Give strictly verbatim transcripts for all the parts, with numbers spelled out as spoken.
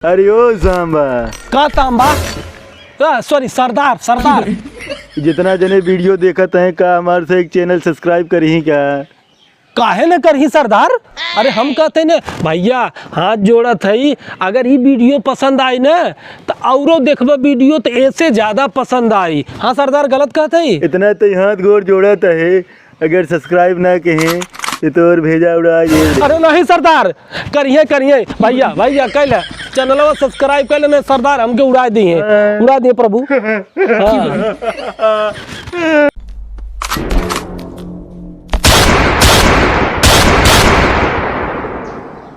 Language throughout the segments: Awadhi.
अरे ओ सांबा। का तांबा? आ, sorry, सरदार, सरदार। जितना जने video देखत हैं, का हमार से एक channel subscribe करिहीं का? काहे न करही सरदार? अरे हम कहते न भैया, हाथ जोड़त हई, अगर ई video पसंद आई न त औरो देखबा video त ऐसे ज्यादा पसंद आई। हाँ सरदार, गलत कहत हई? इतना तो हाथ गोड़ जोड़त है, अगर subscribe ना कहे तो तोर भेजा उड़ा ये। अरे नहीं सरदार, करिए करिए भैया, भैया कैला channelवा subscribe कैले न सरदार, हमके उड़ा दिए, हाँ। उड़ा दिए प्रभु। हाँ।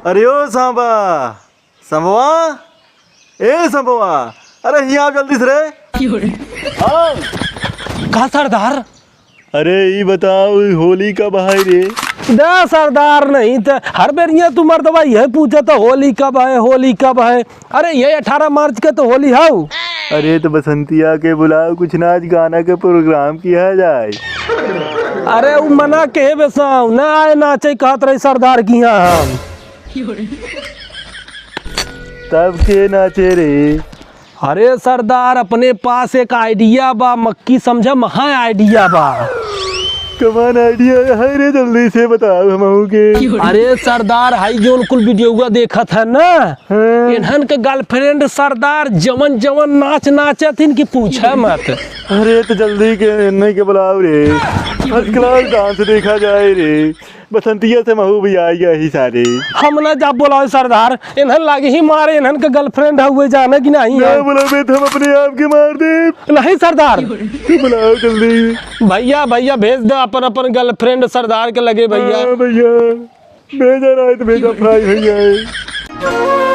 अरे ओ सांबा, सांबवा, ए सांबवा, अरे हियाँ आ जल्दी से रे। हाँ। का सरदार? अरे ई बताओ, ई होली कब है रे? दे सरदार, नहीं त हर बेरिया तू मर्दवा यह पूछत होली कब है, होली कब है। अरे ये अठारह मार्च के तो होली हौ। अरे तो बसंतिया के बुलाओ, कुछ नाच गाना के program किया जाए। अरे उ मना के बेसाओ, ना आए नाचे कहत रही सरदार की यहाँ हम। तब के नाचे रे? अरे सरदार, अपने पास एक idea बा, मक्की समझा महा idea बा। कमान idea है रे, जल्दी से बताओ हमहू के। अरे सरदार, हाई जोन कुल videoवा देखत है ना, हाँ। इन्हन के girlfriend सरदार जवन जवन नाच नाचत हिन कि पूछा मत। अरे तो जल्दी के इन्हन के बुलाओ रे, first class dance देखा जाए रे। बसंतिया से महू भी आ गया ही सारे। हम ना जा बोलाओ सरदार, इन्हन लागे ही मारे, इन्हन के girlfriend है हुए जाने की नहीं ना है। बोलावे तो हम अपने आप के मार दे। नहीं सरदार। तू बुलाओ जल्दी। भैया, भैया भेज दे अपन, अपन girlfriend सरदार के लगे भैया। हाँ भैया, भेजा रहा है तो भेजा fry भैया है।